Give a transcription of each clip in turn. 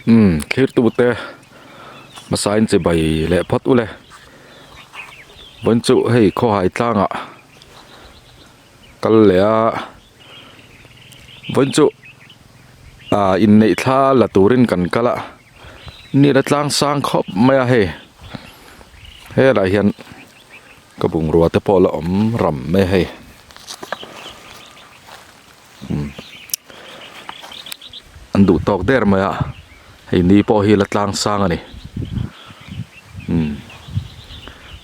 Umm thlirtute hmasa in chibai leh phawt ule vawiin chu hei khawhai tlangah kal leh a vawiin chu ah inneih thla la turin kan kal a ni la tlang sang khawp mai a hei helaiah hian ka bungrua te pawh a la awm ram mai a hei. An duh tawk der mai a hei ni pawh hi la tlang sang a ni umm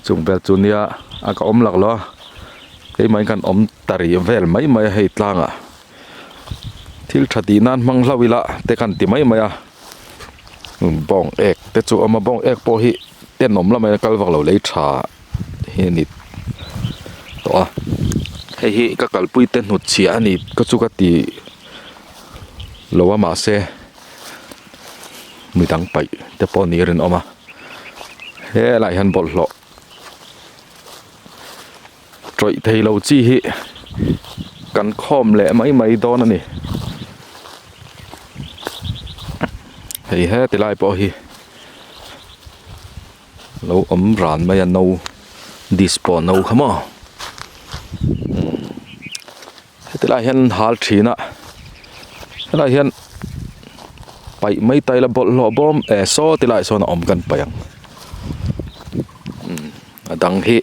chung vel chu nia a ka awm lak lo a keimah in kan awm ta rih vel mai mai a hei tlangah thil tha tih nan hmang hlauh ila te kan ti mai mai a bawng ek te chu a awm a bawng ek pawh hi tenawm lamah hian kal vak lo lei tha hi a ni tawh a hei hi ka kalpui te hnut chhiah a ni ka chu ka ti lo a mahse midang paih te pawh ni rinawm a helaiah hian bawlhhlawh tawih thei lo chi hi kan khawm leh mai mai dawn a ni hei heti lai pawh hi. Lo awm ran mai a no dispo no kha maw heti lai hian an hal thin a helai hian paih mai ta ila bawlhhlawh bawm eh saw ti laiah sawn a awm kan paih ang a dang hi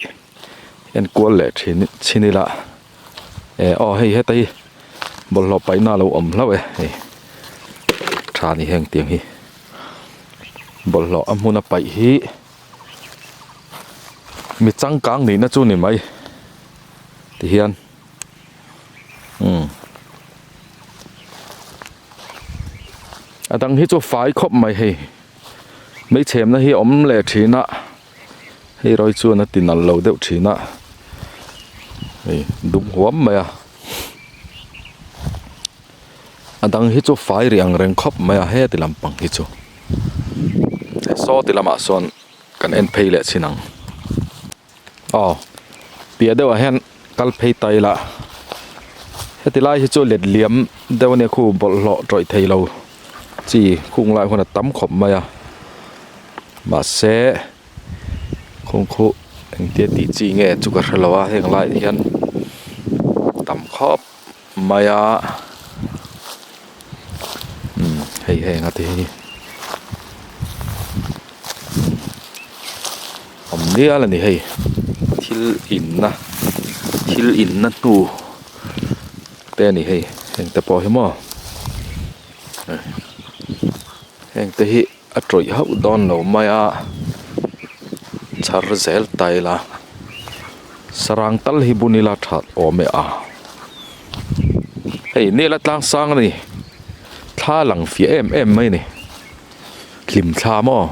enkual leh thin chhin ila eh aw hei heta hi bawlhhlawh paihna a lo awm hlauh e hei tha ni heng tiang hi. Bawlhhlawh a hmun a paih hi mi changkang nihna chu ni mai ti hian umm a dang hi chu fai khawp mai hei hmeichhemna hi a awm leh thin a hei rawi chuan a ti nal lo deuh thin a hei dum huam mai a. A dang hi chu fai rih ang reng khawp mai a heti lampang hi chu saw ti lamah sawn kan en phei leh chin ang aw piah deuhah hian kal phei ta ila heti lai hi chu let liam deuh ania khu bawlhhlawh tawih thei lo chi khung lai huan a tam khawp mai a mahse khung khu engtia tih chi nge chu ka hre lo a heng laiah hian tam khawp. Mai a umm hei heng a te hi awm mial a ni hei thil inna thil inna hnu te a ni hei heng te pawh hi maw heng te hi a tawih hauh dawn lo mai a chhar zel ta ila sarang tal hi bun ila that awm e a hei nel a tlang sang a ni thla lang fiah em em mai a ni hlim thla maw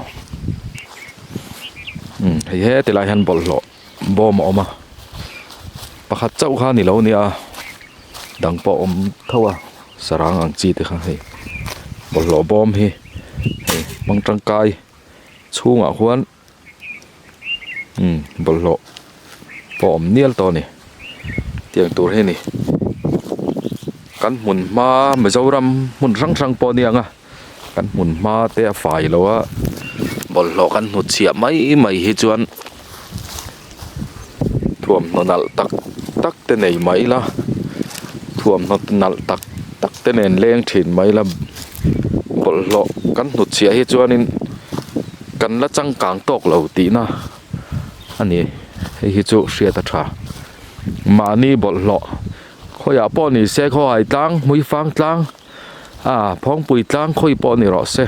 umm hei heti lai hian bawlhhlawh bawm a awm a pakhat chauh kha a ni lo a nia dang pawh a awm tho a sarang ang chi te kha hei bawlhhlawh bawm hi hei hmang tangkai chhungah khuan umm bawlhhlawh pawh a awm nial tawh a ni tiang tur hi a ni kan hmun hma Mizoram hmun hrang hrang pawh a ni ang a kan hmun hma te a fai lo a bawlhhlawh kan hnut chhiah mai mai hi chuan thuamhnaw nalh tak tak te nei mai ila thuamhnaw nalh tak tak te nen leng thin mai ila bawlhhlawh kan hnut chhiah hi chuanin kan la changkang tawk lo tihna a ni hei hi chu hriat a tha mahni bawlhhlawh khawiah pawh ni se khawhai tlang hmuifang tlang. A phawngpui tlang khawi pawh ni rawh se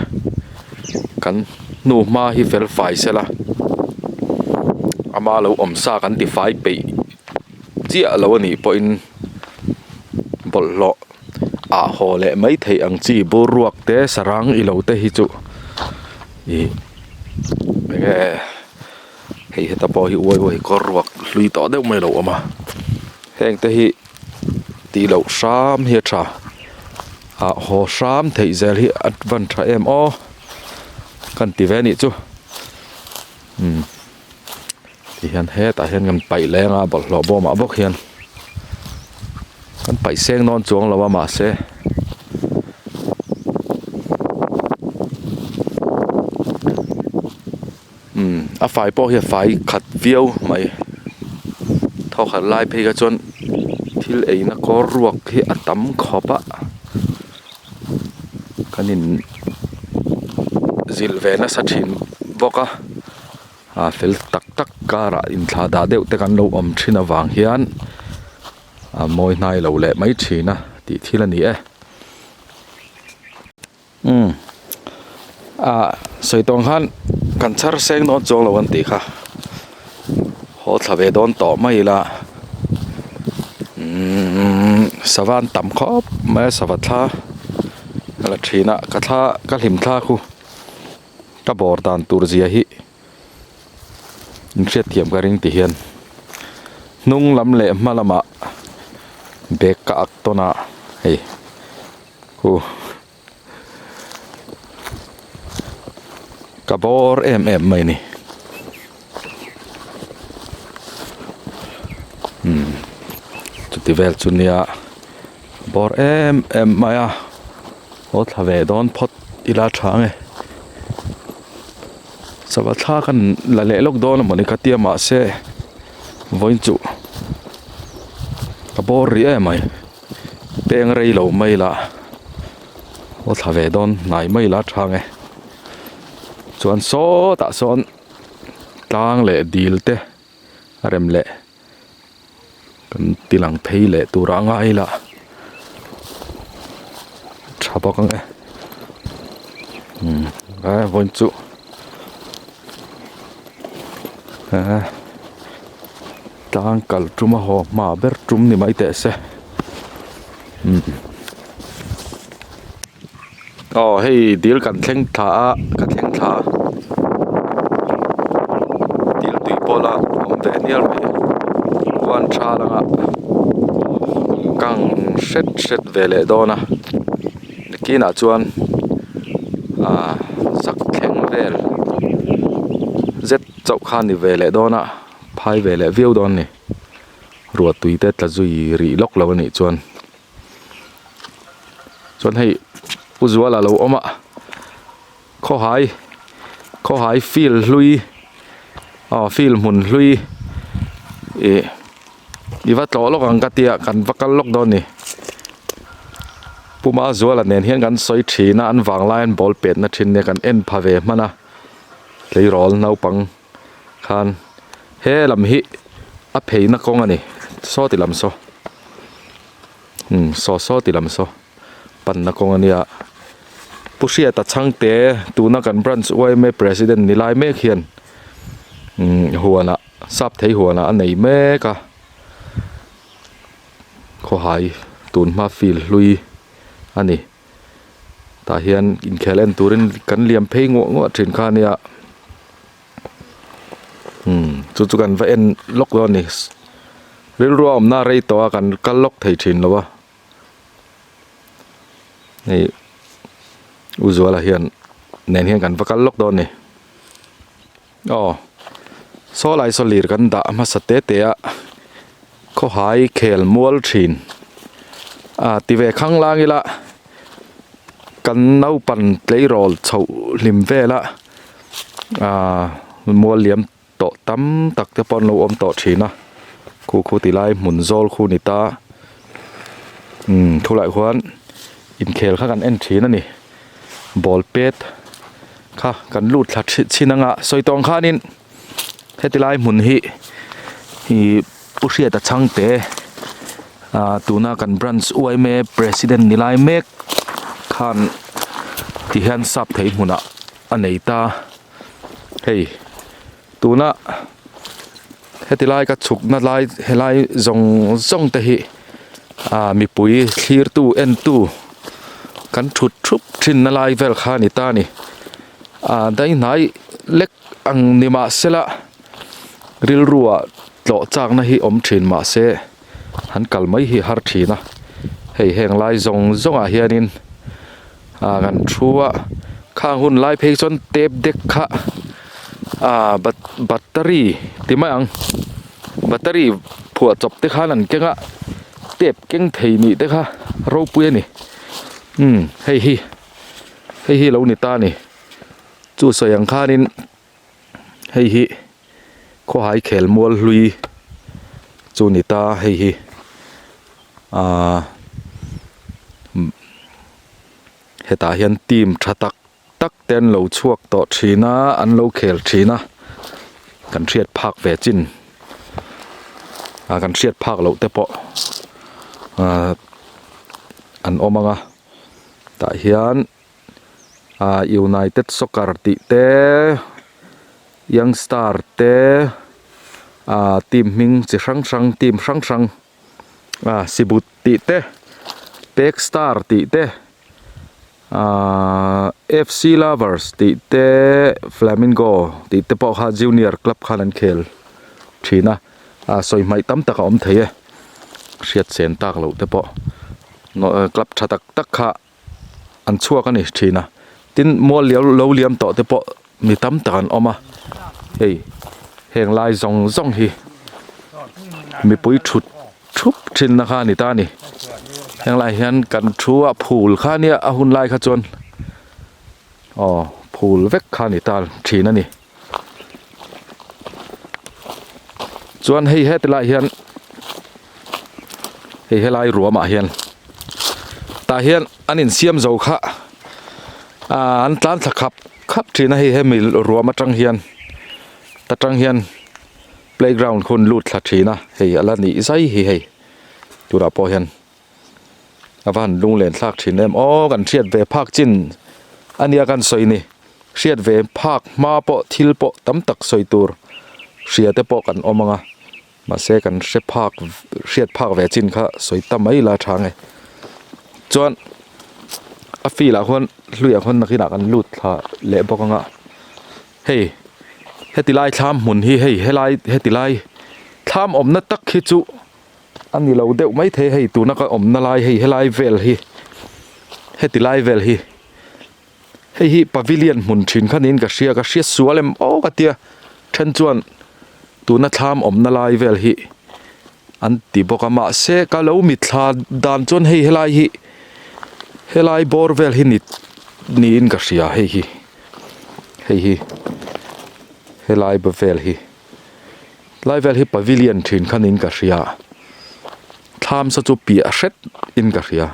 kan hnu hma hi fel fai sela ama lo awm sa kan ti fai peih chiah lo anih pawhin bawlhhlawh ah haw leh mai theih ang chi bur ruak te sarang ilo te hi chu ih enge hei heta pawh hi uai uai kawr ruak hlui tawh deuh mai a lo awm a heng te hi. Tih loh hram hi a tha ah haw hram theih zel hi a van tha em aw kan ti ve anih chu umm ti hian hetah hian kan paih leng a bawlhhlawh bawmah bawk hian kan paih seng dawn chuang lo a mahse. A fai pawh hi a fai khat viau mai thawkhat lai phei kha chuan thil eina kawr ruak hi a tam khawp a kan in zilh ve nasa thin bawk a ah fel tak tak karah inthlah dah deuh te kan lo awm thin avang hian a mawi hnai lo leh mai thin a tih thil a ni e. Umm ah sawi tawng khan kan chhar seng dawn chuang lo an tih kha haw thla ve dawn tawh mai ila umm sava an tam khawp mai a sava thla ka la thin a ka thla ka hlim thla khu ka bawr dan tur zia hi inhriatthiam ka ring ti hian hnung lam leh hma lamah bag ka ak tawn a hei. Huh. Ka bawr em em mai ni. Hmm. Chuti vel chu nia bawr em em mai a. Haw thla ve dawn phawt ila tha nge. Sava thla kan la leh lawk dawn a mawni ka tia mahse vawiin chu ka bawr rih em mai. Peng rei lo mai la aw thla ve dawn hnai mai la thang e chuan sawtah sawn tlang leh dil te a rem leh kan ti lang phei leh tur a ngai la tha bawk ang e umm a vawiin chu ah. Tlang kal tum a haw hma ber tum ni mai teh se umm aw hei dil kan thleng thla a ka thleng thla a dil tui pawh la awm ve nial mai khuan tha langa kang hret hret ve leh dawn a nakinah chuan ah zak thleng vel zet chauh kha a ni ve leh dawn a. Phai ve leh viau dawn ni. Ruah tui te tla zui rih lawk lo a nih chuan. Chuan hei Pu Zuala lo awm a, khawhai khawhai field hlui aw field hmun hlui ih i va tlawh lawk ang ka tia kan va kal lawk dawn ni. Pu Mazuala nen hian kan sawi thin a an vanglai an ball petna thin nia kan en pha ve hman a tleirawl naupang. khan he lam hi a pheina kawng a ni saw ti lam saw umm saw saw ti lam saw panna kawng a nia Pu Hriata Chhangte tuna kan branch yma president ni lai mek hian umm huanah sap thei huanah a nei mek a khawhai tun hma field hlui a ni. Tah hian inkhel en turin kan liam phei nguah nguah thin kha ania umm chu chu kan va en lawk dawn a ni rilru a awmna rei tawh a kan kal lawk thei thin lo a hei u Zuala hian nen hian kan va kal lawk dawn a ni aw saw lai saw lir kan dah hmasa te te a khawhai khel mual thin ah ti ve khang lang ila kan naupan tleirawl chhoh hlim vel a ah mual liam tawh tam tak te pawh an lo awm tawh thin a khu khu ti lai hmun zawl khu ni ta umm thulaiah khuan inkhel kha kan en thin a ni ball pet. Kha kan lut thla chhin anga sawi tawng khanin heti lai hmun hi ih Pu Hriata Chhangte ah tuna kan branch yma president ni lai mek khan ti hian sap thei hmunah a nei ta hei tuna heti lai ka chhukna lai helai zawng zawng te hi ah mipui thlirtu entu kan thut thup thin na lai vel kha a ni ta a ni ah daihnai lek ang ni mah sela rilru ah tlawh chak na hi awm thin mah se han kal mai hi har thin a hei heng lai zawng zawng ah hianin ah kan thu a khang hun lai phei chuan tap deck kha ah battery ti mai ang battery phuah chawp te khan an keng a tap keng thei nih te kha ropui a ni umm hei hi hei hi lo ni ta a ni chu sawi ang khanin. Hei hi khawhai khel mual hlui chu ni ta hei hi aaa hetah hian team tha tak tak te an lo chhuak tawh thin a an lo khel thin a kan hriat phak ve chin ah kan hriat phak loh te pawh ah an awm ang a tah hian ah united soccer tih te young star te ah team hming chi hrang hrang team hrang hrang ah sibut tih te pek star tih te. Ahh F_C lovers tih te flamingo tih te pawh kha junior club khan an khel thin a ah sawi hmaih tam tak a awm thei e hriat sen tak loh te pawh club tha tak tak kha an chhuak a ni thin a tin mual liau lo liam tawh te pawh mi tam tak an awm a hei heng lai zawng zawng hi mipui thut thup thin na kha a ni ta a ni henglai hian kan thu a phul kha nia a hun lai kha chuan aw phul vek kha a ni ta thin a ni chuan hei heti lai hian hei helai ruamah hian tah hian an insiam zo kha ah an tlan thla khap khap thin a hei hemi ruam atang hian ta tang hian. Playground hun lut thla thin a, hei a la nih zai hi hei turah pawh hian a va han lunglen thlak thin em aw kan hriat ve phak chin a nia kan sawi ni hriat ve phak hma pawh thil pawh tam tak sawi tur hria te pawh kan awm ang a mahse kan hre phak hriat phak ve chin kha sawi ta mai la tha nge chuan a field ah khuan hluiah khuan nakinah kan lut thla leh bawk ang a. Hei heti lai thlam hmun hi hei helai heti lai thlam awmna tak hi chu a ni lo deuh mai thei hei tuna ka awmna lai hei helai vel hi heti lai vel hi hei hi pavilion hmun thin kha niin ka hria ka hria sual em aw ka tia then chuan tuna thlam awmna lai vel hi an ti bawk a mahse ka lo mitthla dan chuan hei helai hi helai bawr vel hi ni niin ka hria hei hi. Hei hi helai vel hi lai vel hi pavilion thin khan in ka hria thlam sa chu piah hret in ka hria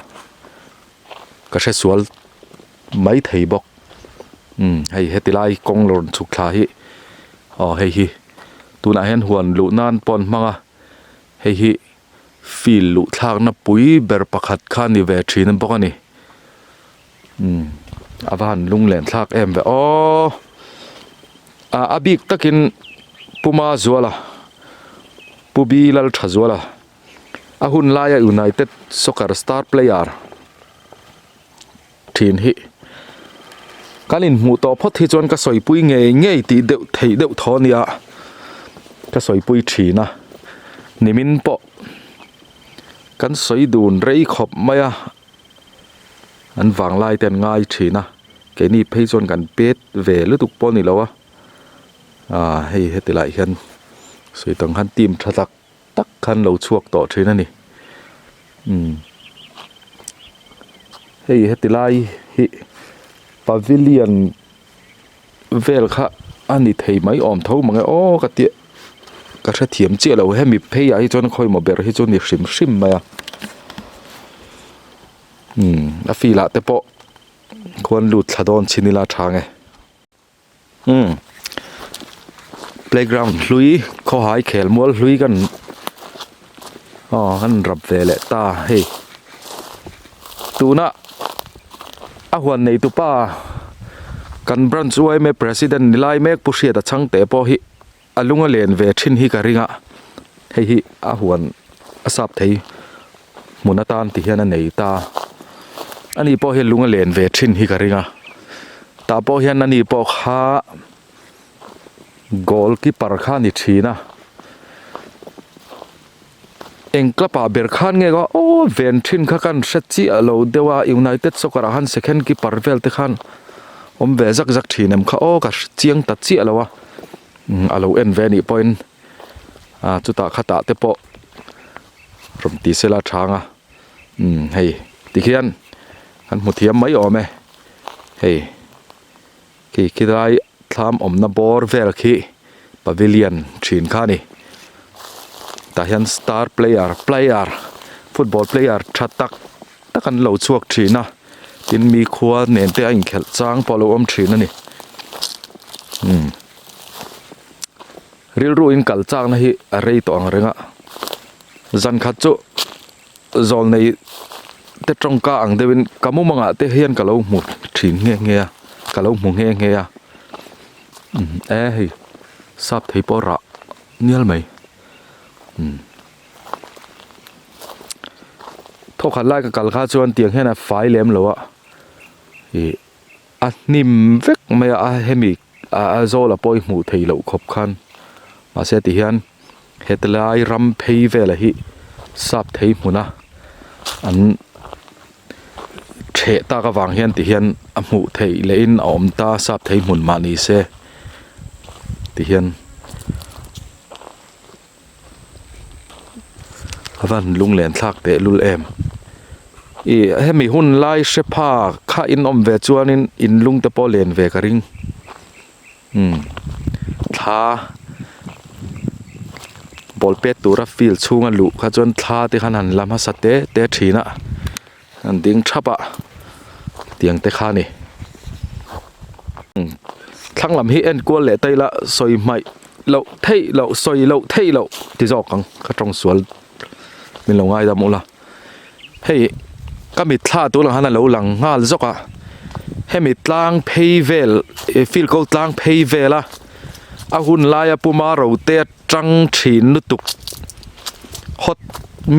ka hre sual mai thei bawk umm hei heti lai kawng rawn chhuk thla hi aw hei hi tunah hian huan luh nan pawh an hmang a hei hi field luh thlakna pui ber pakhat kha a ni ve thin bawk a ni. Umm a va han lung len thlak em ve aw ah a bik takin Puma Zuala Pu Bi Laltha Zuala a hun laia United soccer star player thin hi kan inhmuh tawh phawt hi chuan ka sawipui ngei ngei tih deuh theih deuh thaw a nia ka sawipui thin a nimin pawh kan sawi dun rei khawp mai a. An vanglai te an ngai thin a keini phei chuan kan pet ve lutuk pawh a ni lo a ah hei heti lai hian sawi tang khan team tha tak tak khan lo chhuak tawh thin a ni umm hei heti lai hi pavilion vel kha a ni thei mai awm tho mange aw ka tia ka hrethiam chiah lo hemi phei ah hi chuan khawimaw ber hi chu ni hrim hrim mai a umm a field ah te pawh khuan lut thla dawn chin ila tha nge umm playground hlui khawhai khel mual hlui kan aw kan rap ve leh ta hei tuna a huan nei tupa kan branch yma president ni lai mek pu hriat a chhang teh pawh hi a lung a len ve thin hi ka ring a hei hi a huan a sap thei hmun atan ti hian a nei ta ani pawh hi lung a len ve thin hi ka ring a tah pawh hian ani pawh kha goal keeper kha a ni thin a. Eng club ah ber khan nge ka aw ven thin kha kan hre chiah lo deuh a United soccer ah khan second keeper vel te khan awm ve zak zak thin em kha aw ka hre chiang ta chiah lo a a lo en ve anih pawhin ah chutah khatah te pawh rawn ti sela chhang a umm hei tikhian kan hmu thiam mai awm e hei khi khilai thlam awmna bawr vel khi. Pavilion thin kha a ni. Tah hian star player player football player tha tak tak an lo chhuak thin a tin mi khua nen te a inkhelh chang pawh a lo awm thin a ni umm rilru in kal chak na hi a rei tawh ang reng a zan khat chu zawl nei te tawngka ang deuh in ka mumangah te hian ka lo hmu thin nghe nghe a ka lo hmu nghe nghe a umm e hei sap thei pawh rah nial mai umm. Thawkhat lai ka kal kha chuan tiang hian a fai lem lo a ih a hnim vek mai a hemi a zawl a pawh i hmuh theih loh khawp khan mahse ti hian heti lai ram phei velah hi sap thei hmun a an theh tak avang hian ti hian a hmuh theih leh in a awm ta sap thei hmun mah ni se ti hian. A van lunglen thlak teh lul em ih hemi hun lai hre pha kha in awm ve chuanin in lung te pawh len ve ka ring umm thla ball pet tura field chhunga luh kha chuan thla te khan han la hmasa te te thin a an ding thap a tiang te kha a ni thlang lam hi en kual leh ta ila sawi hmaih loh theih loh sawi loh theih loh ti zawk ang ka tawng sual min lo ngaidam ula hei ka mitthla tunah hian a lo lang nghal zawk a hemi tlang phei vel ih field ko tlang phei vel a a hun laia puma rote atang thin lutuk hot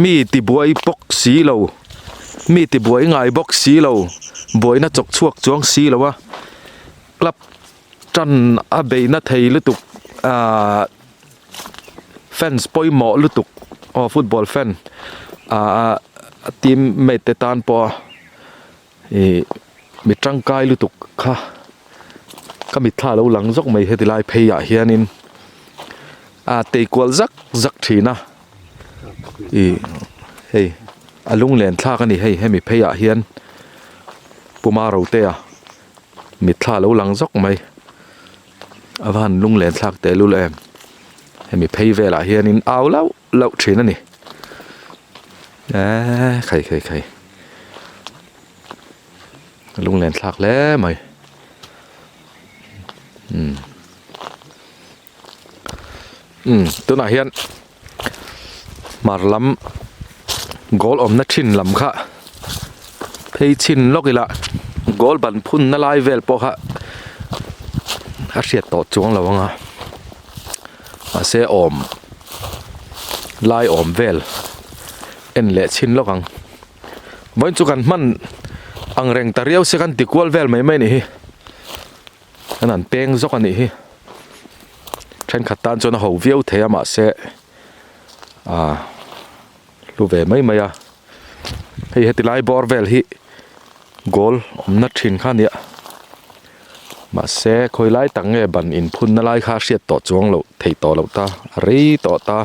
mi tibuai bawk si lo mi tibuai ngai bawk si lo buaina chawk chhuak chuang si lo a club. Tan a beihna thei lutuk ahh fans pawimawh lutuk aw football fan ahh team mate te tan pawh ih mi tangkai lutuk kha ka mitthla a lo lang zawk mai heti lai phei ah hianin a tei kual zak zak thin a ih hei a lunglen thlak a ni hei hemi phei ah hian Puma Rotea. Mitthla lo lang zawk mai a va han lunglen thlak teh lul em hemi phei velah hianin au lauh lauh thin a ni eee khai khai khai lunglen thlak hle mai umm umm tunah hian hmar lam goal awmna thin lam kha phei chhin lawk ila goal ban phun na lai vel pawh kha a hriat tawh chuang lo ang a mahse awm lai awm vel en leh chhin lawk ang vawiin chu kan hman ang reng ta riau se kan ti kual vel mai mai a nih hi. An han peng zawk a nih hi thenkhat tan chuan a ho viau thei a mahse ah hlu ve mai mai a hei heti lai bawr vel hi goal awmna thin kha a nia mahse khawi lai tak nge ban inphun na lai kha a hriat tawh chuang loh theih tawh loh ta a rei tawh ta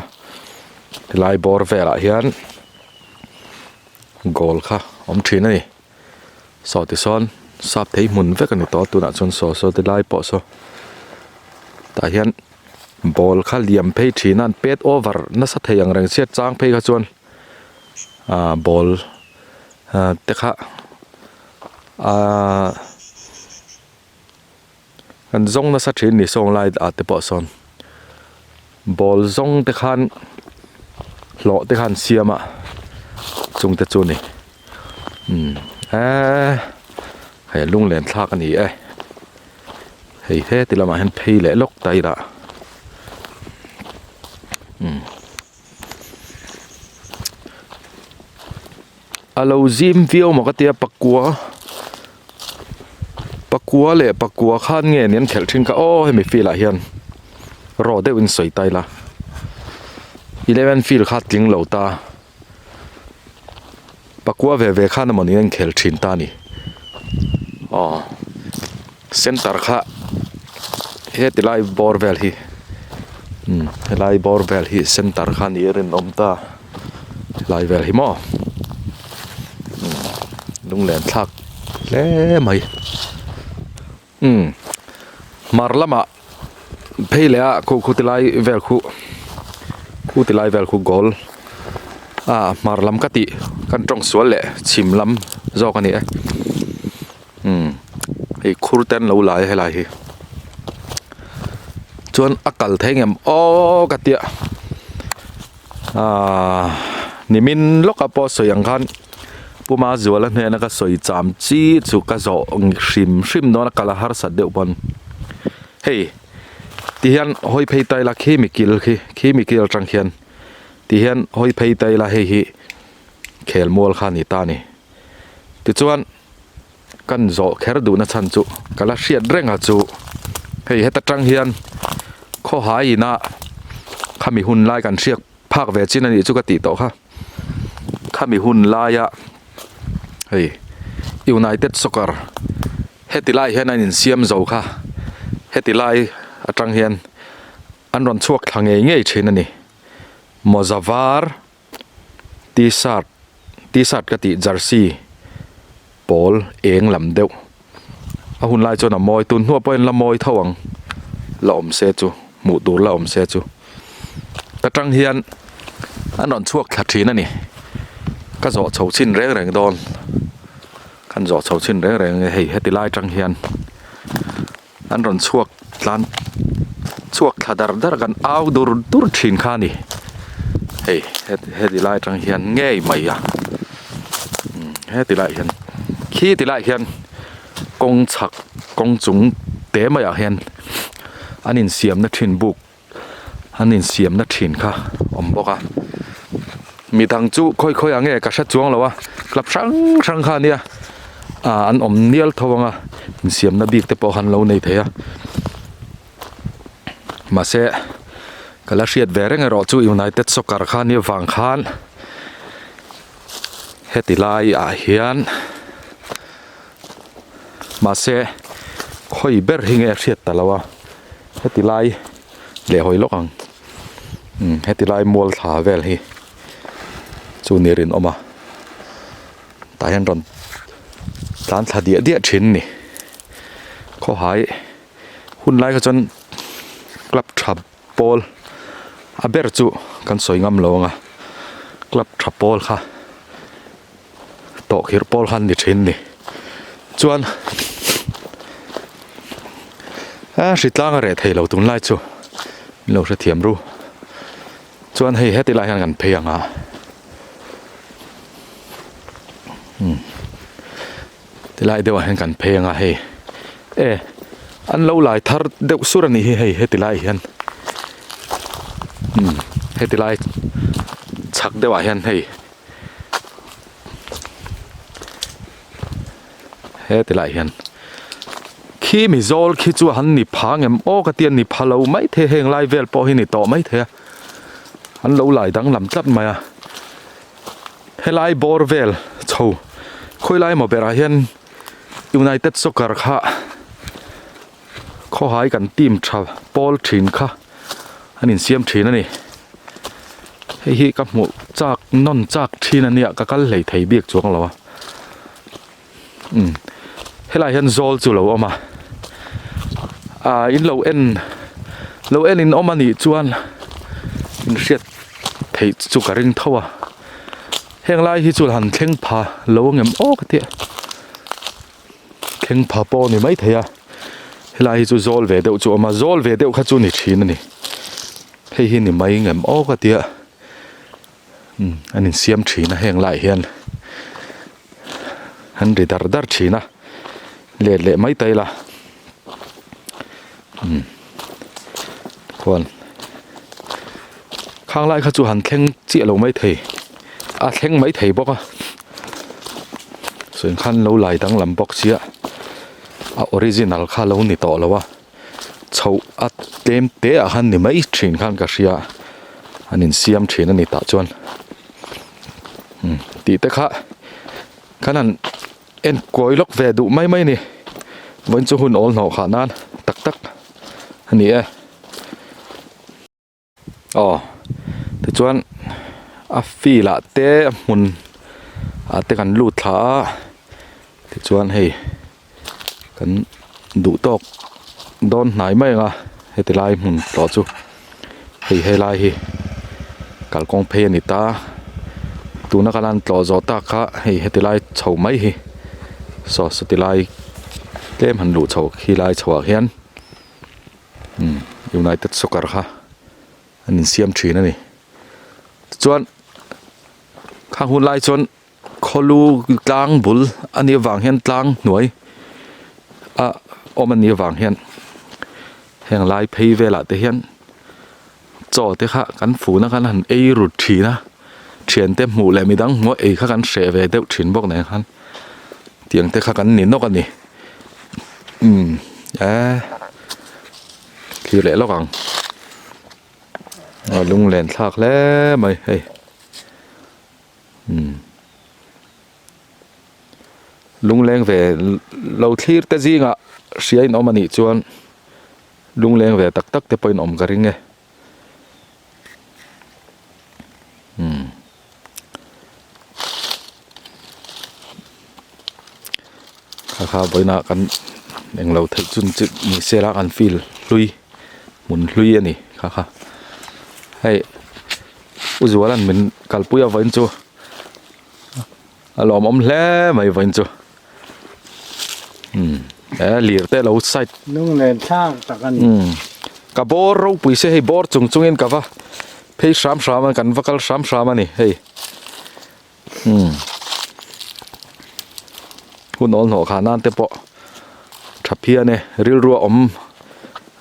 helai bawr velah hian goal kha awm thin a ni. Saw ti sawn sap thei hmun vek a ni tawh a tunah chuan saw saw ti lai pawh saw tah hian ball kha liam phei thin a an pet over nasa thei ang reng chhiat chang phei kha chuan ah ball ah te kha ahh an zawng nasa thin a ni sawng lai ah te pawh sawn ball zawng te khan hlawh te kha an siam a chung te chu a ni umm eee hei lunglen thlak a ni e hei heti lamah hian phei leh lawk ta ila umm a lo zim viau maw ka tia pakua pakua leh pakua khan nge ni an khelh thin kha aw hemi field ah hian raw deuh in sawi ta ila eleven field kha tling lo ta pakua ve ve khan emaw ni an khel thin ta a ni aw center kha heti lai bawr vel hi umm helai bawr vel hi center kha ni a rinawm ta. Helai vel hi maw lunglen thlak hle mai umm hmar lamah. phei leh a khu khu ti lai vel khu khu ti lai vel khu goal a hmar lam ka tih kan tawng sual leh chhim lam zawk a ni e umm hei khur te an lo lai a helai hi chuan a kal thei ngem aw ka tia ahh nimin lawka pawh sawi ang khan Puma Zuala hnena ka sawi cham chi chu ka zawh hrim hrim dawn a kal a harsat deuh pawn hei ti hian hawi phei ta ila khi mi kil khi khi mi kil atang khian ti hian hawi phei ta ila hei hi khel mual kha a ni ta a ni tichuan kan zawh kher duhna chhan chu ka la hriat reng a chu hei heta tang hian khawhai ina khami hun lai kan hriat phak ve chin a nih chu ka tih tawh kha. Khami hun laia hei United Soccer heti lai hian an insiam zo kha heti lai atang hian an rawn chhuak thla ngei ngei thin a ni. Mawza var t-shirt t-shirt ka tih jersey pawl eng lam deuh a hun lai chuan a mawi tun hnuah pawhin la mawi tho ang la awm se chu hmuh tur la awm se chu ta tang hian an rawn chhuak thla thin a ni ka zawh chho chhin reng reng dawn kan zawh chho chhin reng reng hei heti lai tang hian an rawn chhuak tlan chhuak thla dar dar kan au dur dur thin kha a ni hei heti lai atang hian ngei mai a heti lai hian khi ti lai hian kawng chhak kawng chung te maiah hian an insiamna thin buk an insiamna thin kha awm bawk a midang chu khawi khawi ah nge ka hre chuang lo a club hrang hrang kha ania ah an awm nial tho ang a insiamna bik te pawh khan lo nei thei a mahse ka la hriat ve reng erawh chu United Soccer kha nia vang khan heti lai ah hian mahse khawi ber hi nge a hriat ta lo a heti lai leh hawi lawk ang umm heti lai mual thla vel hi chu ni rinawm a tah hian rawn tlan thla diah diah thin a ni khawhai hun lai kha chuan club tha pawl a ber chu kan sawi ngam lo ang a club tha pawl kha. Tawh khirh pawl khan ni thin ni. Chuan a hritlang a reh thei lo tunlai chu min lo hrethiam ru. Chuan hei heti lai hian kan phei ang a. Umm tilai deuhah hian kan phei ang a hei e an lo lai thar deuh sur a nih hi hei heti lai hian umm heti lai chhak deuhah hian hei. He ti lai hian khi mi zawl khi chu han ni pha ngem aw ka tia ni pha lo mai thei heng lai vel pawh hi ni tawh mai thei a an lo lai danglam tlat mai a helai bawr vel chho khawi lai emaw berah hian United Soccer kha khawhai kan team tha pawl thin kha an insiam thin a ni hei hi ka hmuh chak nawn chak thin a nia ka kal hlei thei bik chuang lo a umm helaiah hian zawl chu lo awm a ah in lo en lo en in awm a nih chuan in hriat theih chu ka ring tho a heng lai hi chu han thleng pha lo ang em aw ka tia. Thleng pha pawh a ni maithei a helai hi chu zawl ve deuh chu a awm a zawl ve deuh kha chu ni thin a ni hei hi ni mai ngem aw ka tia umm an insiam thin a heng laiah hian an ri dar dar thin a let leh mai ta ila umm khuan khang lai kha chu han thleng chiah lo maithei a thleng maithei bawk a. Sawi khan lo lai danglam bawk sia a original kha lo ni tawh lo a chhoh a tlem te ah khan ni mai thin khan ka hria an insiam thin a ni tah chuan umm tih te kha khan han en kawi lawk ve duh mai mai a ni vawiin chu hun awl hnawh khah nan tak tak a ni e. Aw tichuan a field ah te a hmun ah te kan lut thla a tichuan hei kan duh tawk dawn hnai mai ang a. Heti lai hmun tawh chu hei helai hi kalkawng phei a ni ta tuna ka lan tlawh zawh tak kha hei heti lai chho mai hi saw sawti lai tlem han luh chho khi lai chho ah hian umm united soccer kha an insiam thin a ni tichuan khang hun lai chuan Khawlu tlang bul a nih avang hian tlang hnuai a awm a nih avang hian heng lai phei velah te hian chaw te kha kan fun a kan han ei rut thin a thian te hmuh leh midang hmuh a ei kha kan hreh ve deuh thin bawk nen khan tiang te kha kan ni nawk a ni umm eee thlir leh lawk ang. A lunglen thlak hle mai hei. Umm lungleng ve lo thlir te zingah hria in awm anih chuan lungleng ve tak tak te pawhin awm ka ring e umm kha kha vawiinah kan englo theih chun chu ni se la kan field hlui hmun hlui a ni kha kha hei. U Zuala'n min kalpui a vawiin chu a lawmawm hle mai vawiin chu umm he lir te lo side lunglen thlak tak a ni umm ka bawr ropui se hei bawr chung chungin ka va phei hram hram a kan va kal hram hram a ni hei umm hun awl hnawh kha nan te pawh tha phian e rilru a awm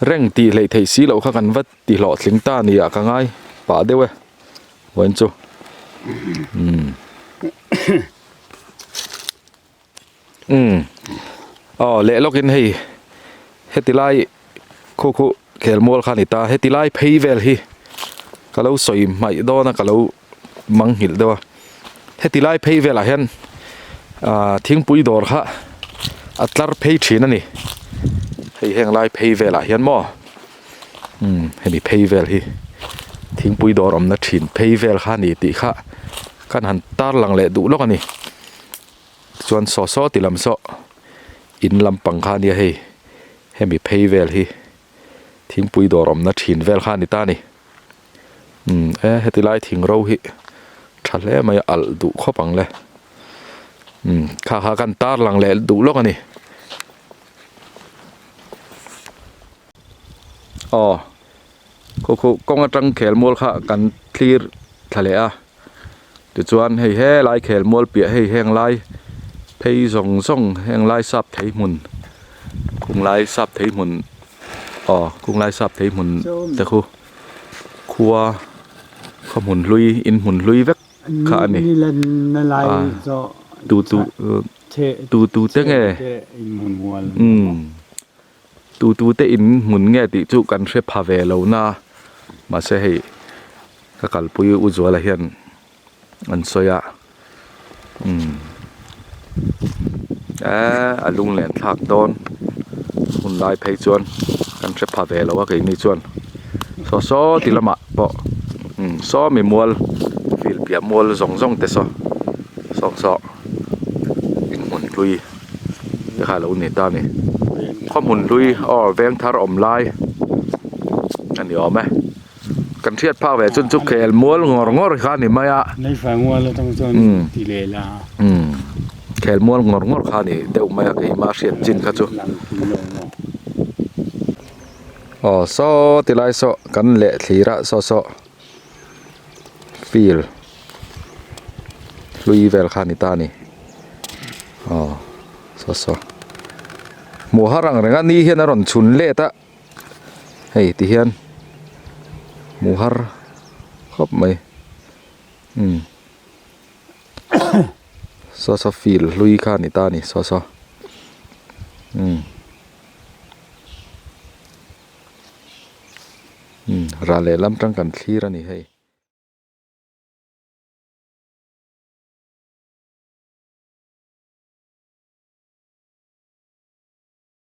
reng tih hleih theih si loh kha kan va Ti hlawhtling ta ni ah ka ngai pah deuh e vawiin chu umm umm aw leh lawkin hei heti lai khu khu khelmual kha a ni ta heti lai phei vel hi ka lo sawi hmaih dawn a ka lo manghilh deuh a heti lai phei velah hian ah thingpui dawr kha a tlar phei thin a ni hei heng lai phei velah hian maw. Umm hemi phei vel hi thingpui dawr awmna thin phei vel kha a ni tih kha kan han tar lang leh duh lawk a ni chuan saw saw ti lam saw in lampang kha a nia hei hemi phei vel hi thingpui dawr awmna thin vel kha a ni ta a ni umm e heti lai thing ro hi tha hle mai a alh duh khawp ang le umm kha kha kan tar lang leh duh lawk a ni. Aw khaw khaw kawng atang khelmual kha kan thlir thla leh a tichuan hei helai khelmual piah hei heng lai phei zawng zawng heng lai sap thei hmun khung lai sap thei hmun aw khung lai sap thei hmun te khu khua khaw hmun hlui in hmun hlui vek kha a ni tu tu tu tu te nge umm. Tu tu te in hmun nge tih chu kan hre pha ve lo na mahse hei ka kalpui u Zuala hian an sawi a umm eee a lunglen thlak dawn hun lai phei chuan kan hre pha ve lo a keini chuan saw saw ti lamah pawh umm saw mi mual field piah mual zawng zawng te saw sawk saw in hmun hlui. Te kha lo ni ta a ni khaw hmun hlui aw veng thar awm lai a ni awm e kan hriat phak ve chun chu khel mual ngawr ngawr kha a ni mai a umm khel mual ngawr ngawr kha a ni deuh mai a keimah hriat chin kha chu aw saw ti lai saw kan leh thlir a saw saw field hlui vel kha a ni ta a ni aw saw saw hmuh har ang reng a ni hian a rawn chhun let a hei ti hian hmuh har khawp mai umm saw saw field hlui kha a ni ta a ni saw saw umm. Umm ral lehlam tang kan thlir a ni hei.